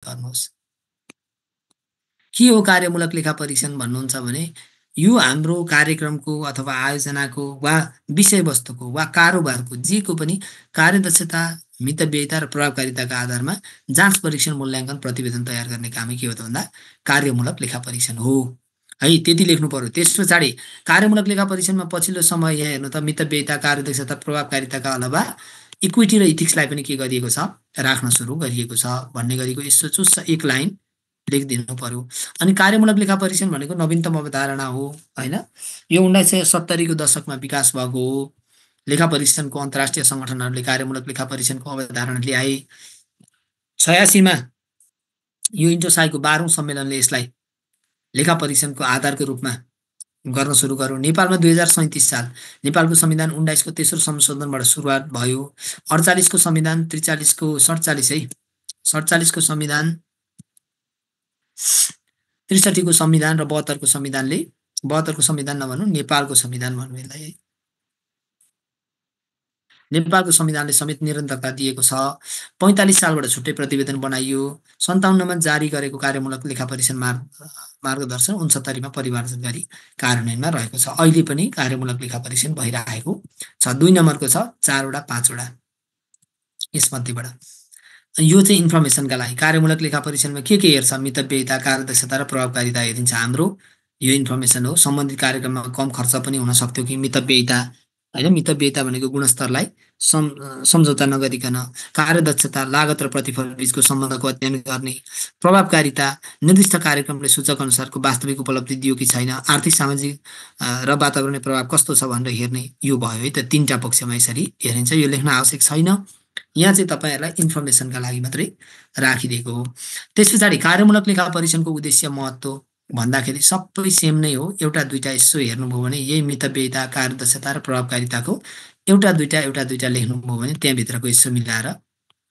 गर्नुहोस्। के हो कार्यमूलक लेखा परीक्षण भन्नुहुन्छ भने यो हाम्रो कार्यक्रमको अथवा आयोजनाको वा विषयवस्तुको वा कारोबारको जेको पनि कार्यदक्षता, मितव्ययिता र प्रभावकारिताका आधारमा जाँच परीक्षण मूल्याङ्कन प्रतिवेदन तयार गर्ने कामै के हो त भन्दा कार्यमूलक लेखा परीक्षण हो। है त्यति लेख्नु पर्यो। त्यस पछाडि कार्यमूलक लेखा परीक्षणमा पछिल्लो समय यहाँ हेर्नु त मितव्ययिता, कार्यदक्षता, प्रभावकारिताका अलावा इक्विटी र इथिक्सलाई पनि के गरिएको छ राख्न सुरु गरिएको छ भन्ने गरेको यसो चुस्स एक लाइन लेखिदिनु पर्यो। अनि कार्यमूलक लेखा परीक्षण भनेको नवीनतम अवधारणा हो हैन। यो 1970 को दशकमा विकास भएको हो। लेखा परीक्षणको अन्तर्राष्ट्रिय सङ्गठनहरूले कार्यमूलक लेखा परीक्षणको अवधारणा ल्याए। 86 मा यो इन्टोसाईको 12औं सम्मेलनले यसलाई लेखा परीक्षणको आधारको रूपमा गर्न सुरु गर्यो। नेपालमा 2037 साल नेपालको संविधान 19 को तेस्रो संशोधनबाट सुरुवात भयो। 48 को संविधान, 43 को 47 है 47 को संविधान, 63 को संविधान र 72 को संविधानले 72 को संविधान नभनौँ नेपालको संविधान भनौँ यसलाई है। नेपालको संविधानले समेत निरन्तरता दिएको छ। 45 सालबाट छुट्टै प्रतिवेदन बनाइयो। 57 मा जारी गरेको कार्यमूलक लेखा परीक्षण मार्गदर्शन 69 मा परिमार्जन गरी कार्यान्वयनमा रहेको छ। अहिले पनि कार्यमूलक लेखा परीक्षण भइरहेको छ। 2 नम्बरको छ 4 वटा 5 वटा यसमध्येबाट। यो चाहिँ इन्फर्मेसनका लागि कार्यमूलक लेखा परीक्षणमा के हेर्छ मितव्ययिता, कार्यदक्षता र प्रभावकारिता हेरिन्छ हाम्रो। यो इन्फर्मेसन हो। सम्बन्धित कार्यक्रममा कम खर्च पनि हुन सक्थ्यो कि मितव्ययिता हैन। मितव्ययिता भनेको गुणस्तरलाई सम्झौता नगरिकन, कार्यदक्षता लागत र प्रतिफल बीचको सम्बन्धको अध्ययन गर्ने, प्रभावकारिता निर्दिष्ट कार्यक्रमले सूचक अनुसारको वास्तविक उपलब्धि दियो कि छैन, आर्थिक सामाजिक र वातावरणीय प्रभाव कस्तो छ भनेर हेर्ने यो भयो है त। तीनटा पक्षमा यसरी हेरिन्छ। यो लेख्न आवश्यक छैन। यहाँ चाहिँ तपाईहरुलाई इन्फर्मेसनका लागि मात्रै राखिदिएको हो। त्यसपछि कार्यमूलक लेखा परीक्षणको उद्देश्य महत्त्व भन्दाखेरि सबै सेम नै हो। एउटा दुईटा यसो हेर्नुभयो भने यही मितव्ययिता, कार्यदक्षता र प्रभावकारिताको एउटा दुईटा लेख्नुभयो भने त्यहाँ भित्रको यसो मिलाएर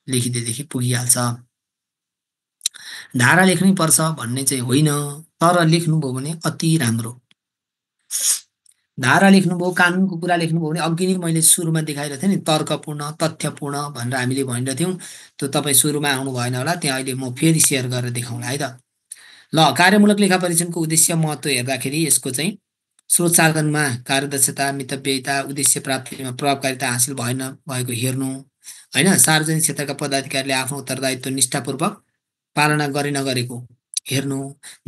लेखिदिएदेखि पुगिहाल्छ। धारा लेख्नै पर्छ भन्ने चाहिँ होइन, तर लेख्नुभयो भने अति राम्रो। धारा लेख्नुभयो, कानुनको कुरा लेख्नुभयो भने अघि नै मैले सुरुमा देखाइरहेको थिएँ नि तर्कपूर्ण, तथ्यपूर्ण भनेर हामीले भनिरहेको थियौँ। त्यो तपाईँ सुरुमा आउनु भएन होला, त्यहाँ अहिले म फेरि सेयर गरेर देखाउँला है त। ल कार्यमूलक लेखा परीक्षणको उद्देश्य महत्त्व हेर्दाखेरि यसको चाहिँ स्रोत साधनमा कार्यदक्षता, मितव्ययिता, उद्देश्य प्राप्तिमा प्रभावकारिता हासिल भएन भएको हेर्नु हैन। सार्वजनिक क्षेत्रका पदाधिकारीले आफ्नो उत्तरदायित्व निष्ठापूर्वक पालना गरे नगरेको हेर्नु,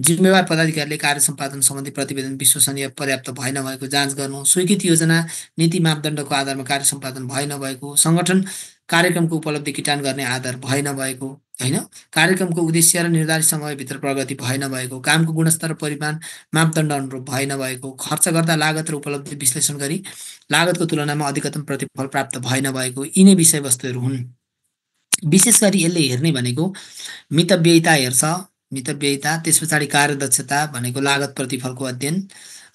जिम्मेवार पदाधिकारीले कार्य सम्पादन सम्बन्धी प्रतिवेदन विश्वसनीय पर्याप्त भएन भएको जाँच गर्नु, स्वीकृत योजना नीति मापदण्डको आधारमा कार्य सम्पादन भएन भएको, सङ्गठन कार्यक्रमको उपलब्धि किटान गर्ने आधार भएन भएको हैन, कार्यक्रमको उद्देश्य र निर्धारित समयभित्र प्रगति भएन भएको, कामको गुणस्तर र परिमाण मापदण्ड अनुरूप भएन भएको, खर्च गर्दा लागत र उपलब्धि विश्लेषण गरी लागतको तुलनामा अधिकतम प्रतिफल प्राप्त भएन भएको, यिनै विषयवस्तुहरू हुन्। विशेष गरी यसले हेर्ने भनेको मितव्ययिता हेर्छ, मितव्ययिता। त्यसपछि कार्यदक्षता भनेको लागत प्रतिफलको अध्ययन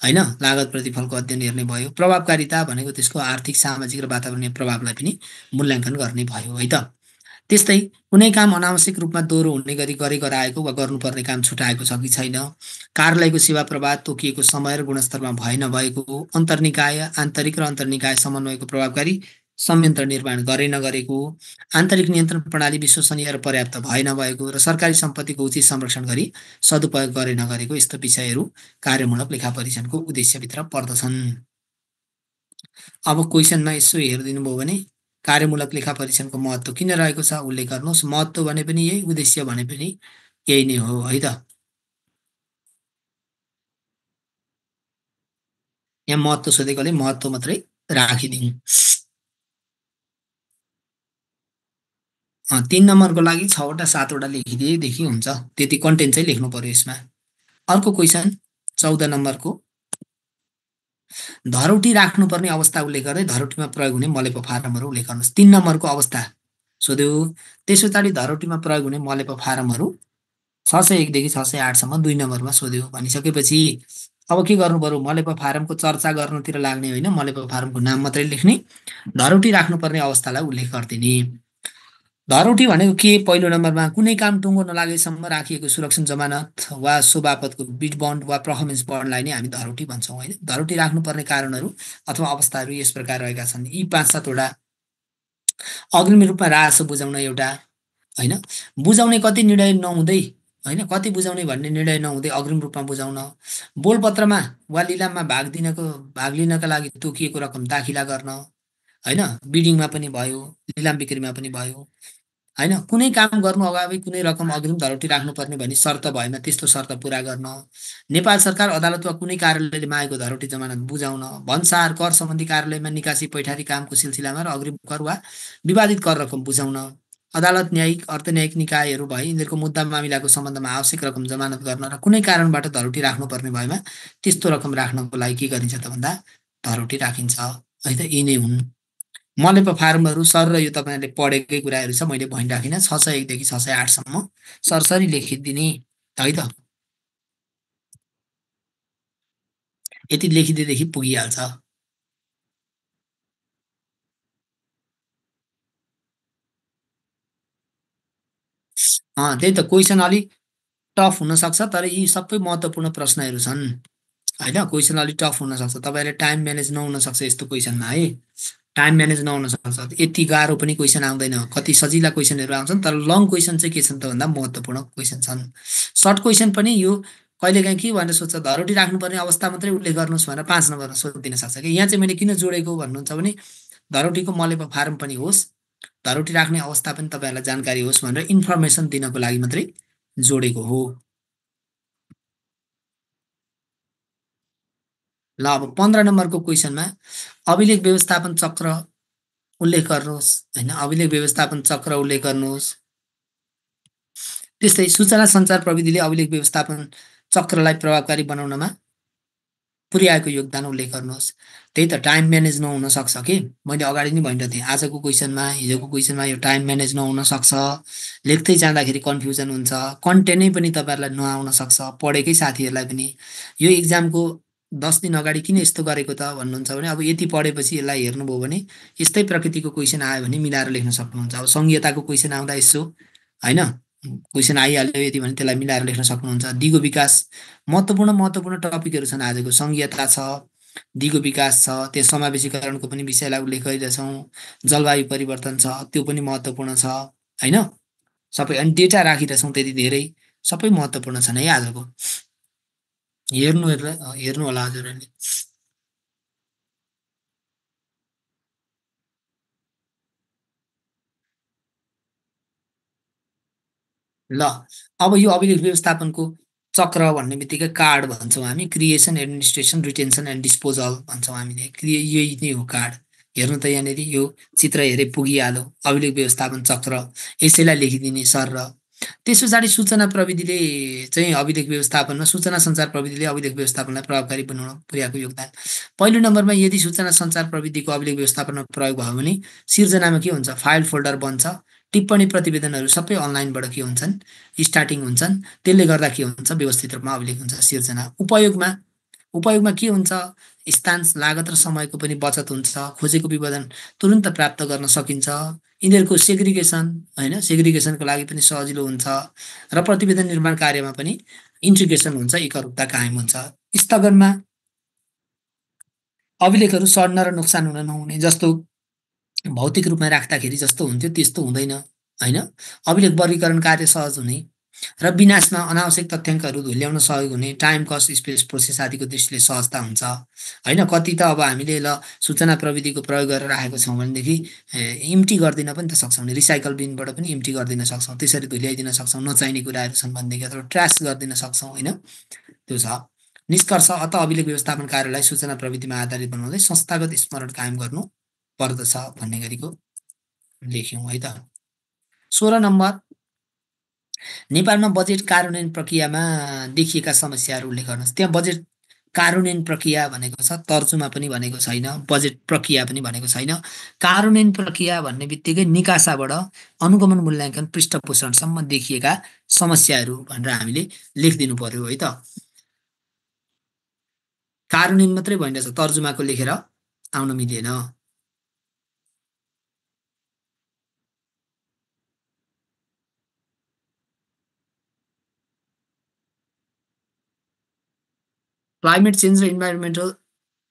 हैन, लागत प्रतिफलको अध्ययन हेर्ने भयो। प्रभावकारिता भनेको त्यसको आर्थिक, सामाजिक र वातावरणीय प्रभावलाई पनि मूल्याङ्कन गर्ने भयो है त। त्यस्तै कुनै काम अनावश्यक रूपमा दोहोरो हुने गरी गराएको वा गर्नुपर्ने काम छुटाएको छ कि छैन, कार्यालयको सेवा प्रवाह तोकिएको समय र गुणस्तरमा भएन भएको, अन्तर्निकाय, आन्तरिक र अन्तर्निकाय समन्वयको प्रभावकारी संयन्त्र निर्माण गरे नगरेको, आन्तरिक नियन्त्रण प्रणाली विश्वसनीय र पर्याप्त भएन भएको र सरकारी सम्पत्तिको उचित संरक्षण गरी सदुपयोग गरे नगरेको यस्तो विषयहरू कार्यमूलक लेखा परीक्षणको उद्देश्यभित्र पर्दछन्। अब क्वेसनमा यसो हेरिदिनु भयो भने कार्यमूलक लेखा परीक्षणको महत्त्व किन रहेको छ उल्लेख गर्नुहोस्। महत्त्व भने पनि यही, उद्देश्य भने पनि यही नै हो है त। यहाँ महत्त्व सोधेकोले महत्त्व मात्रै राखिदिनु। 3 नम्बरको लागि 6 वटा 7 वटा लेखिदिएदेखि हुन्छ। त्यति कन्टेन्ट चाहिँ लेख्नु पर्यो यसमा। अर्को क्वेसन 14 नम्बरको धरौटी राख्नुपर्ने अवस्था उल्लेख गर्दै धरौटीमा प्रयोग हुने मलेपो फारमहरू उल्लेख गर्नुहोस्। 3 नम्बरको अवस्था सोध्यो। त्यसपछि धरौटीमा प्रयोग हुने मलेपो फारमहरू 601 देखि 608 सम्म 2 नम्बरमा सोध्यो। भनिसकेपछि अब के गर्नु पर्यो, मलेपो फारमको चर्चा गर्नतिर लाग्ने होइन, मलेपो फारमको नाम मात्रै लेख्ने, धरौटी राख्नुपर्ने अवस्थालाई उल्लेख गरिदिने। धरौटी भनेको के, पहिलो नम्बरमा कुनै काम टुङ्गो नलागेसम्म राखिएको सुरक्षण जमानत वा सो बापतको बिड बन्ड वा पर्फर्मेन्स बन्डलाई नै हामी धरौटी भन्छौँ होइन। धरौटी राख्नुपर्ने कारणहरू अथवा अवस्थाहरू यस प्रकार रहेका छन्। यी 5-7 वटा अग्रिम रूपमा राजस्व बुझाउन एउटा, होइन? बुझाउने कति निर्णय नहुँदै, होइन, कति बुझाउने भन्ने निर्णय नहुँदै अग्रिम रूपमा बुझाउन, बोलपत्रमा वा लिलाममा भाग लिनका लागि तोकिएको रकम दाखिला गर्न, होइन? बिडिङमा पनि भयो, लिलाम बिक्रीमा पनि भयो, होइन? कुनै काम गर्नु अगावि कुनै रकम अग्रिम धरोटी राख्नुपर्ने भनी शर्त भएमा त्यस्तो शर्त पुरा गर्न, नेपाल सरकार अदालत वा कुनै कार्यालयले मागेको धरोटी जमानत बुझाउन, भन्सार कर सम्बन्धी कार्यालयमा निकासी पैठारी कामको सिलसिलामा र अग्रिम कर वा विवादित कर रकम बुझाउन, अदालत न्यायिक अर्धन्यायिक निकायहरू भए यिनीहरूको मुद्दा मामिलाको सम्बन्धमा आवश्यक रकम जमानत गर्न र कुनै कारणबाट धरोटी राख्नुपर्ने भएमा त्यस्तो रकम राख्नको लागि के गरिन्छ त भन्दा धरोटी राखिन्छ, है त? यी नै हुन् मलेप फार्महरू सर, र यो तपाईँहरूले पढेकै कुराहरू छ, मैले भनिराखिनँ। 601 देखि 608 सरसरी लेखिदिने, है त? यति लेखिदिएदेखि पुगिहाल्छ। त्यही त, क्वेसन अलिक टफ हुनसक्छ, तर यी सबै महत्त्वपूर्ण प्रश्नहरू छन्, होइन? क्वेसन अलिक टफ हुनसक्छ, तपाईँहरूले टाइम म्यानेज नहुन सक्छ यस्तो क्वेसनमा, है? टाइम म्यानेज नहुन सक्छ, यति गाह्रो पनि क्वेसन आउँदैन, कति सजिला क्वेसनहरू आउँछन्, तर लङ क्वेसन चाहिँ के छन् त भन्दा महत्त्वपूर्ण क्वेसन छन्। सर्ट क्वेसन पनि यो कहिलेकाहीँ के भनेर सोध्छ, धरोटी राख्नुपर्ने अवस्था मात्रै उल्लेख गर्नुहोस् भनेर 5 नम्बरमा सोधिदिन सक्छ कि। यहाँ चाहिँ मैले किन जोडेको भन्नुहुन्छ भने धरोटीको मलेप फार्म पनि होस्, धरोटी राख्ने अवस्था पनि तपाईँहरूलाई जानकारी होस् भनेर इन्फर्मेसन दिनको लागि मात्रै जोडेको हो। ल अब 15 नम्बरको क्वेसनमा अभिलेख व्यवस्थापन चक्र उल्लेख गर्नुहोस्, होइन? अभिलेख व्यवस्थापन चक्र उल्लेख गर्नुहोस्। त्यस्तै सूचना सञ्चार प्रविधिले अभिलेख व्यवस्थापन चक्रलाई प्रभावकारी बनाउनमा पुर्याएको योगदान उल्लेख गर्नुहोस्। त्यही त, टाइम म्यानेज नहुन सक्छ कि, मैले अगाडि नै भनिरहेको थिएँ, आजको क्वेसनमा, हिजोको क्वेसनमा यो टाइम म्यानेज नहुन सक्छ, लेख्दै जाँदाखेरि कन्फ्युजन हुन्छ, कन्टेन्टै पनि तपाईँहरूलाई नआउन सक्छ, पढेकै साथीहरूलाई पनि। यो इक्जामको 10 दिन अगाडि किन यस्तो गरेको त भन्नुहुन्छ भने अब यति पढेपछि यसलाई हेर्नुभयो भने यस्तै प्रकृतिको क्वेसन आयो भने मिलाएर लेख्न सक्नुहुन्छ। अब सङ्घीयताको क्वेसन आउँदा यसो, होइन, क्वेसन आइहाल्यो यति भने त्यसलाई मिलाएर लेख्न सक्नुहुन्छ। दिगो विकास, महत्त्वपूर्ण टपिकहरू छन् आजको। सङ्घीयता छ, दिगो विकास छ, त्यस समावेशीकरणको पनि विषयलाई उल्लेख गरिरहेछौँ, जलवायु परिवर्तन छ, त्यो पनि महत्त्वपूर्ण छ, होइन? सबै अनि डेटा राखिरहेछौँ त्यति धेरै, सबै महत्त्वपूर्ण छन् है आजको। हेर्नु होला हजुरहरूले। ल अब यो अभिलेख व्यवस्थापनको चक्र भन्ने बित्तिकै कार्ड भन्छौँ हामी, creation, administration, retention and disposal भन्छौँ हामीले। यही नै हो कार्ड। हेर्नु त यहाँनिर यो चित्र हेरे पुगिहाल्यो, अभिलेख व्यवस्थापन चक्र, यसैलाई लेखिदिने सर। र त्यस पछाडि सूचना प्रविधिले चाहिँ अभिलेख व्यवस्थापनमा, सूचना सञ्चार प्रविधिले अभिलेख व्यवस्थापनलाई प्रभावकारी बनाउन पुर्याएको योगदान। पहिलो नम्बरमा यदि सूचना सञ्चार प्रविधिको अभिलेख व्यवस्थापनमा प्रयोग भयो भने सिर्जनामा के हुन्छ, फाइल फोल्डर बन्छ, टिप्पणी प्रतिवेदनहरू सबै अनलाइनबाट के हुन्छन्, स्टार्टिङ हुन्छन्। त्यसले गर्दा के हुन्छ, व्यवस्थित रूपमा अभिलेख हुन्छ सिर्जना। उपयोगमा उपयोगमा के हुन्छ, स्थान, लागत र समयको पनि बचत हुन्छ, खोजेको विवरण तुरुन्त प्राप्त गर्न सकिन्छ, यिनीहरूको सेग्रिगेसन, होइन, सेग्रिगेसनको लागि पनि सजिलो हुन्छ, र प्रतिवेदन निर्माण कार्यमा पनि इन्टिग्रेसन हुन्छ, एकरूपता कायम हुन्छ। स्थगनमा अभिलेखहरू सड्न र नोक्सान हुन नहुने, जस्तो भौतिक रूपमा राख्दाखेरि जस्तो हुन्थ्यो त्यस्तो हुँदैन, होइन? अभिलेख वर्गीकरण कार्य सहज हुने र विनाशमा अनावश्यक तथ्याङ्कहरू धुल्याउन सहयोग हुने, टाइम, कस्ट, स्पेस, प्रोसेस आदिको दृष्टिले सहजता हुन्छ, होइन? कति त अब हामीले ल सूचना प्रविधिको प्रयोग गरेर राखेको छौँ भनेदेखि इम्टी गरिदिन पनि त सक्छौँ नि, रिसाइकल बिनबाट पनि इम्टी गरिदिन सक्छौँ, त्यसरी धुल्याइदिन सक्छौँ, नचाहिने कुराहरू छन् भनेदेखि, अथवा ट्रास गरिदिन सक्छौँ, होइन? त्यो छ। निष्कर्ष, अत अभिलेख व्यवस्थापन कार्यलाई सूचना प्रविधिमा आधारित बनाउँदै संस्थागत स्मरण कायम गर्नु पर्दछ भन्ने गरीको लेख्यौँ, है त? 16 नम्बर, नेपालमा बजेट कार्यान्वयन प्रक्रियामा देखिएका समस्याहरू उल्लेख गर्नुहोस्। त्यहाँ बजेट कार्यान्वयन प्रक्रिया भनेको छ, तर्जुमा पनि भनेको छैन, बजेट प्रक्रिया पनि भनेको छैन। कार्यान्वयन प्रक्रिया भन्ने बित्तिकै निकासाबाट अनुगमन मूल्याङ्कन पृष्ठपोषणसम्म देखिएका समस्याहरू भनेर हामीले लेखिदिनु पर्यो, है त? कार्यान्वयन मात्रै भइरहेछ, तर्जुमाको लेखेर आउन मिलेन। क्लाइमेट चेन्ज र इन्भाइरोमेन्टल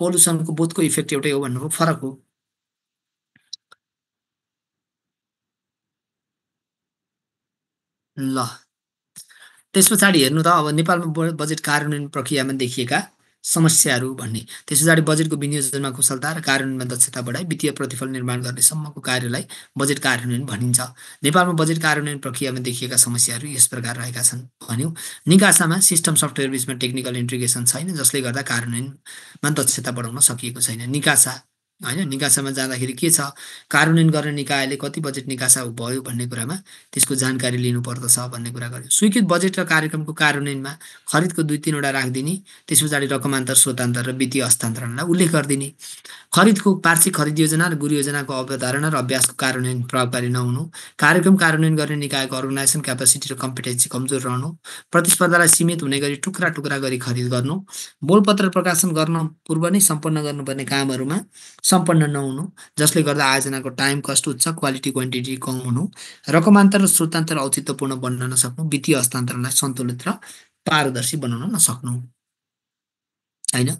पोल्युसनको बोथको इफेक्ट एउटै हो भन्नुको फरक हो। ल त्यस पछाडि हेर्नु त अब नेपालमा बजेट कार्यान्वयन प्रक्रियामा देखिएका समस्याहरू भन्ने। त्यस पछाडि बजेटको विनियोजनमा कुशलता र कार्यान्वयनमा दक्षता बढाई वित्तीय प्रतिफल निर्माण गर्ने सम्मको कार्यलाई बजेट कार्यान्वयन भनिन्छ। नेपालमा बजेट कार्यान्वयन प्रक्रियामा देखिएका समस्याहरू यस प्रकार रहेका छन् भन्यो। निकासामा सिस्टम सफ्टवेयर बिचमा टेक्निकल इन्टिग्रेसन छैन, जसले गर्दा कार्यान्वयनमा दक्षता बढाउन सकिएको छैन। निकासा होइन, निकासामा जाँदाखेरि के छ, कार्यान्वयन गर्ने निकायले कति बजेट निकासा भयो भन्ने कुरामा त्यसको जानकारी लिनुपर्दछ भन्ने कुरा गर्यो। स्वीकृत बजेट र कार्यक्रमको कार्यान्वयनमा खरिदको 2-3 वटा राखिदिने, त्यस पछाडि रकमान्तर, स्रोतान्तर र वित्तीय हस्तान्तरणलाई उल्लेख गरिदिने। खरिदको वार्षिक खरिद योजना र गुरु योजनाको अवधारणा र अभ्यासको कार्यान्वयन प्रभावकारी नहुनु, कार्यक्रम कार्यान्वयन गर्ने निकायको अर्गनाइजेसन क्यापेसिटी र कम्पिटेन्सी कमजोर रहनु, प्रतिस्पर्धालाई सीमित हुने गरी टुक्रा टुक्रा गरी खरिद गर्नु, बोलपत्र प्रकाशन गर्न पूर्व नै सम्पन्न गर्नुपर्ने कामहरूमा सम्पन्न नहुनु, जसले गर्दा आयोजनाको टाइम कस्ट उच्च, क्वालिटी क्वान्टिटी कम हुनु, रकमान्तर र स्रोतान्तर औचित्यपूर्ण बन्न नसक्नु, वित्तीय हस्तान्तरणलाई सन्तुलित र पारदर्शी बनाउन नसक्नु। होइन,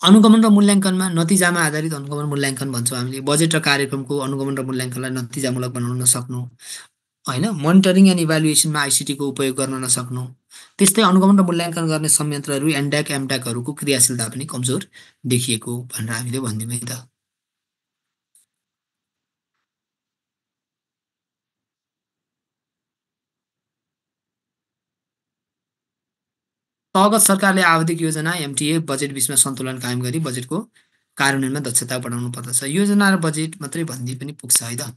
अनुगमन र मूल्याङ्कनमा नतिजामा आधारित अनुगमन मूल्याङ्कन भन्छौँ हामीले। बजेट र कार्यक्रमको अनुगमन र मूल्याङ्कनलाई नतिजामूलक बनाउन नसक्नु, होइन, मोनिटरिङ एन्ड इभ्यालुएसनमा आइसिटीको उपयोग गर्न नसक्नु। त्यस्तै अनुगमन र मूल्याङ्कन गर्ने संयन्त्रहरू एन्ड्याक एमट्याकहरूको क्रियाशीलता पनि कमजोर देखिएको भनेर हामीले भनिदिउँ है त। तहगत सरकारले आवधिक योजना एमटिए बजेट बिचमा सन्तुलन कायम गरी बजेटको कार्यान्वयनमा दक्षता बढाउनु पर्दछ। योजना र बजेट मात्रै भन्दै पनि पुग्छ है त।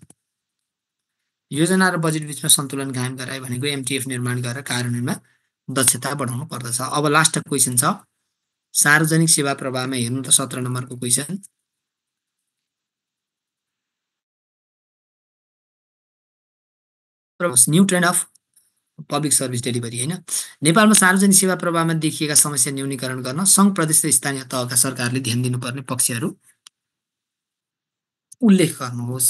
योजना र बजेट बिचमा सन्तुलन कायम गराए भनेको एमटिएफ निर्माण गरेर कार्यान्वयनमा दक्षता बढाउनु पर्दछ। अब लास्ट क्वेसन छ, सार्वजनिक सेवा प्रवाहमा हेर्नु त 17 नम्बरको question. New trend of public service delivery. होइन, नेपालमा सार्वजनिक सेवा प्रवाहमा देखिएका समस्या न्यूनीकरण गर्न सङ्घ, प्रदेश र स्थानीय तहका सरकारले ध्यान दिनुपर्ने पक्षहरू उल्लेख गर्नुहोस्।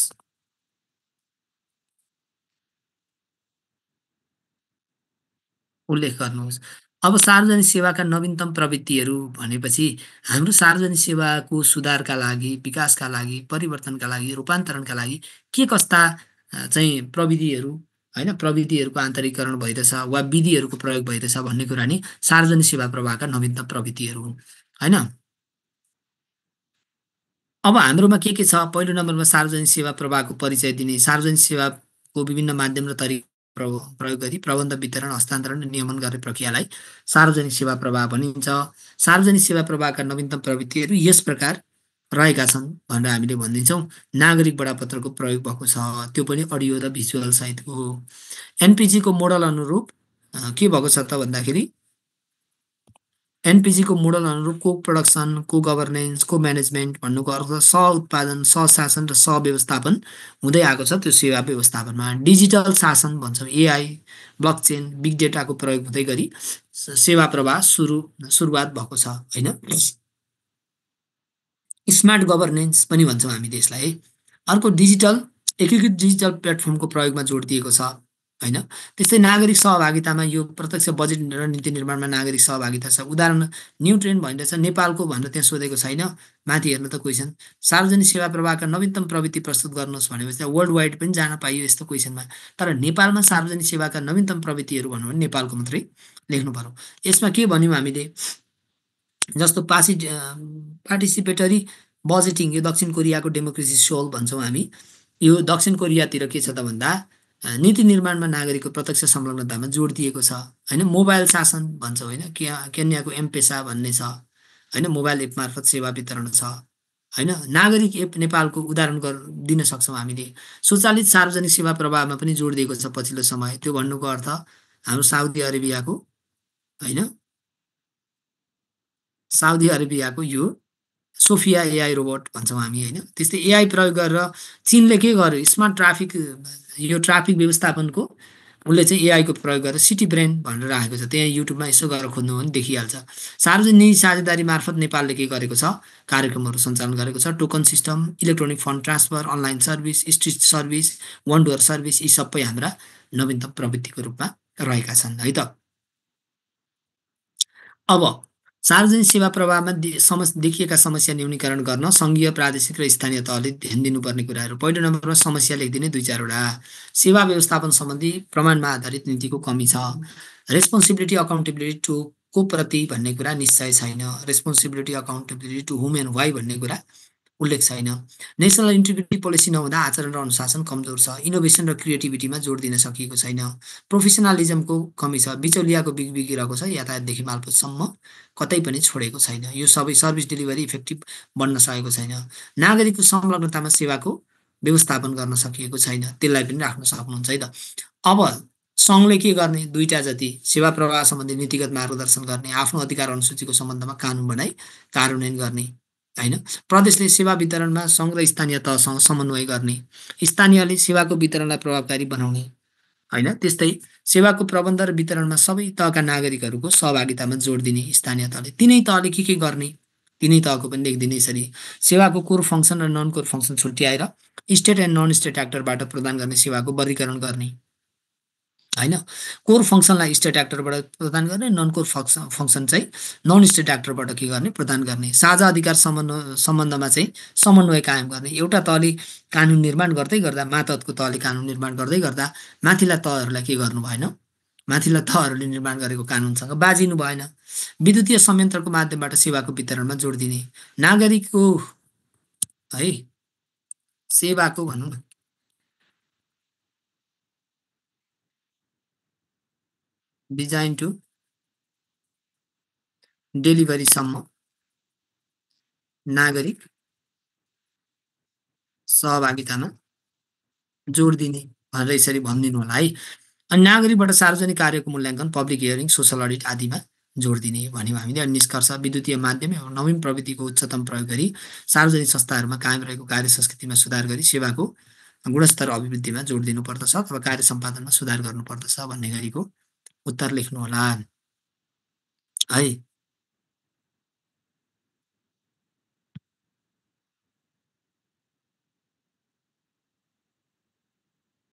उल्लेख गर्नुहोस्। अब सार्वजनिक सेवाका नवीनतम प्रवृत्तिहरू भनेपछि हाम्रो सार्वजनिक सेवाको सुधारका लागि, विकासका लागि, परिवर्तनका लागि, रूपान्तरणका लागि के कस्ता चाहिँ प्रविधिहरू, होइन, प्रविधिहरूको आन्तरिकरण भइरहेछ वा विधिहरूको प्रयोग भइरहेछ भन्ने कुरा नि सार्वजनिक सेवा प्रवाहका नवीनतम प्रवृत्तिहरू हुन्। होइन, अब हाम्रोमा के छ, पहिलो नम्बरमा सार्वजनिक सेवा प्रवाहको परिचय दिने, सार्वजनिक सेवाको विभिन्न माध्यम र तरिका प्रयोग गरी प्रबन्ध, वितरण, हस्तान्तरण र नियमन गर्ने प्रक्रियालाई सार्वजनिक सेवा प्रवाह भनिन्छ। सार्वजनिक सेवा प्रवाहका नवीनतम प्रवृत्तिहरू यस प्रकार रहेका छन् भनेर हामीले भनिदिन्छौँ। नागरिक बडापत्रको प्रयोग भएको छ, त्यो पनि अडियो र भिजुअल सहितको हो। एनपिजीको मोडल अनुरूप के भएको छ त भन्दाखेरि एनपिजीको मोडल अनुरूप को प्रोडक्सन, को गभर्नेन्स, को म्यानेजमेन्ट भन्नुको अर्थ उत्पादन, शासन र व्यवस्थापन हुँदै आएको छ त्यो सेवा व्यवस्थापनमा। डिजिटल शासन भन्छौँ, एआई, ब्लकचेन, बिग डेटाको प्रयोग हुँदै गरी सेवा प्रवाह सुरुवात भएको छ। होइन, स्मार्ट गभर्नेन्स पनि भन्छौँ हामी त्यसलाई है। अर्को एकीकृत डिजिटल प्लेटफर्मको प्रयोगमा जोड दिएको छ। होइन, त्यस्तै नागरिक सहभागितामा यो प्रत्यक्ष बजेट र नीति निर्माणमा नागरिक सहभागिता छ। उदाहरण न्यू ट्रेन्ड भनिरहेछ नेपालको भनेर त्यहाँ सोधेको छैन, माथि हेर्नु त क्वेसन। सार्वजनिक सेवा प्रवाहका नवीनतम प्रवृत्ति प्रस्तुत गर्नुहोस् भनेपछि वर्ल्ड वाइड पनि जान पाइयो यस्तो क्वेसनमा। तर नेपालमा सार्वजनिक सेवाका नवीनतम प्रवृत्तिहरू भन्नु भने नेपालको मात्रै लेख्नु पर्यो। यसमा के भन्यौँ हामीले, जस्तो पार्टिसिपेटरी बजेटिङ, यो दक्षिण कोरियाको डेमोक्रेसी सोल भन्छौँ हामी। यो दक्षिण कोरियातिर के छ त भन्दा नीति निर्माणमा नागरिकको प्रत्यक्ष संलग्नतामा जोड दिएको छ। होइन, मोबाइल शासन भन्छौँ, होइन, केन्याको एम-पेसा भन्ने छ। होइन, मोबाइल एप मार्फत सेवा वितरण छ। होइन, नागरिक एप नेपालको उदाहरण दिन सक्छौँ हामीले। स्वचालित सार्वजनिक सेवा प्रवाहमा पनि जोड दिएको छ पछिल्लो समय। त्यो भन्नुको अर्थ हाम्रो साउदी अरेबियाको यो सोफिया एआई रोबोट भन्छौँ हामी। होइन, त्यस्तै एआई प्रयोग गरेर चीनले के गर्यो, यो ट्राफिक व्यवस्थापनको उसले चाहिँ एआईको प्रयोग गरेर सिटी ब्रेन भनेर राखेको छ। त्यहाँ युट्युबमा यसो गरेर खोज्नु भने देखिहाल्छ। सार्वजनिक साझेदारी मार्फत नेपालले के गरेको छ, कार्यक्रमहरू सञ्चालन गरेको छ। Token system, electronic fund transfer, online service, street service, one door service, यी सबै हाम्रा नवीनतम प्रवृत्तिको रूपमा रहेका छन् है त। अब सार्वजनिक सेवा प्रवाहमा देखिएका समस्या न्यूनीकरण गर्न सङ्घीय, प्रादेशिक र स्थानीय तहले ध्यान दिनुपर्ने कुराहरू। पहिलो नम्बरमा समस्या लेखिदिने 2-4 वटा। सेवा व्यवस्थापन सम्बन्धी प्रमाणमा आधारित नीतिको कमी छ। रेस्पोन्सिबिलिटी अकाउन्टेबिलिटी टु को प्रति भन्ने कुरा निश्चय छैन। Responsibility accountability to whom and why भन्ने कुरा उल्लेख छैन। नेसनल इन्टिग्रिटी पोलिसी नहुँदा आचरण र अनुशासन कमजोर छ। इनोभेसन र क्रिएटिभिटीमा जोड दिन सकिएको छैन। प्रोफेसनलिजमको कमी छ। बिचौलियाको बिगिरहेको छ। यातायातदेखि मालपोतसम्म कतै पनि छोडेको छैन। यो सबै सर्भिस डेलिभरी इफेक्टिभ बन्न सकेको छैन। नागरिकको संलग्नतामा सेवाको व्यवस्थापन गर्न सकिएको छैन। त्यसलाई पनि राख्न सक्नुहुन्छ है त। अब सङ्घले के गर्ने? 2टा जति सेवा प्रवाह सम्बन्धी नीतिगत मार्गदर्शन गर्ने, आफ्नो अधिकार अनुसूचीको सम्बन्धमा कानुन बनाई कार्यान्वयन गर्ने होइन। प्रदेशले सेवा वितरणमा सङ्घ र स्थानीय तहसँग समन्वय गर्ने, स्थानीयले सेवाको वितरणलाई प्रभावकारी बनाउने होइन। त्यस्तै सेवाको प्रबन्ध र वितरणमा सबै तहका नागरिकहरूको सहभागितामा जोड दिने स्थानीय तहले। तिनै तहले के गर्ने? तिनै तहको पनि लेखिदिने यसरी। सेवाको कोर फङ्सन र नन कोर फङ्सन छुट्याएर स्टेट एन्ड नन स्टेट एक्टरबाट प्रदान गर्ने सेवाको वर्गीकरण गर्ने होइन। कोर फङ्सनलाई स्टेट एक्टरबाट प्रदान गर्ने, नन कोर फङ्सन चाहिँ नन स्टेट एक्टरबाट के गर्ने? प्रदान गर्ने। साझा अधिकार सम्बन्धमा चाहिँ समन्वय कायम गर्ने। एउटा तहले कानुन निर्माण गर्दै गर्दा, मातहतको तहले कानुन निर्माण गर्दै गर्दा माथिल्ला तहहरूलाई के गर्नु भएन? माथिल्ला तहहरूले निर्माण गरेको कानुनसँग बाजिनु भएन। विद्युतीय संयन्त्रको माध्यमबाट सेवाको वितरणमा जोड दिने, नागरिकको है सेवाको भनौँ न डिजाइन टु डेलिभरीसम्म नागरिक सहभागितामा जोड दिने भनेर यसरी भनिदिनु होला है। अनि नागरिकबाट सार्वजनिक कार्यको मूल्याङ्कन, पब्लिक हियरिङ, सोसल अडिट आदिमा जोड दिने भन्यौँ हामीले। अनि निष्कर्ष, विद्युतीय माध्यम एवं नवीन प्रविधिको उच्चतम प्रयोग गरी सार्वजनिक संस्थाहरूमा कायम रहेको कार्य संस्कृतिमा सुधार गरी सेवाको गुणस्तर अभिवृद्धिमा जोड दिनुपर्दछ अथवा कार्य सम्पादनमा सुधार गर्नुपर्दछ भन्ने गरीको उत्तर लेख्नु होला है।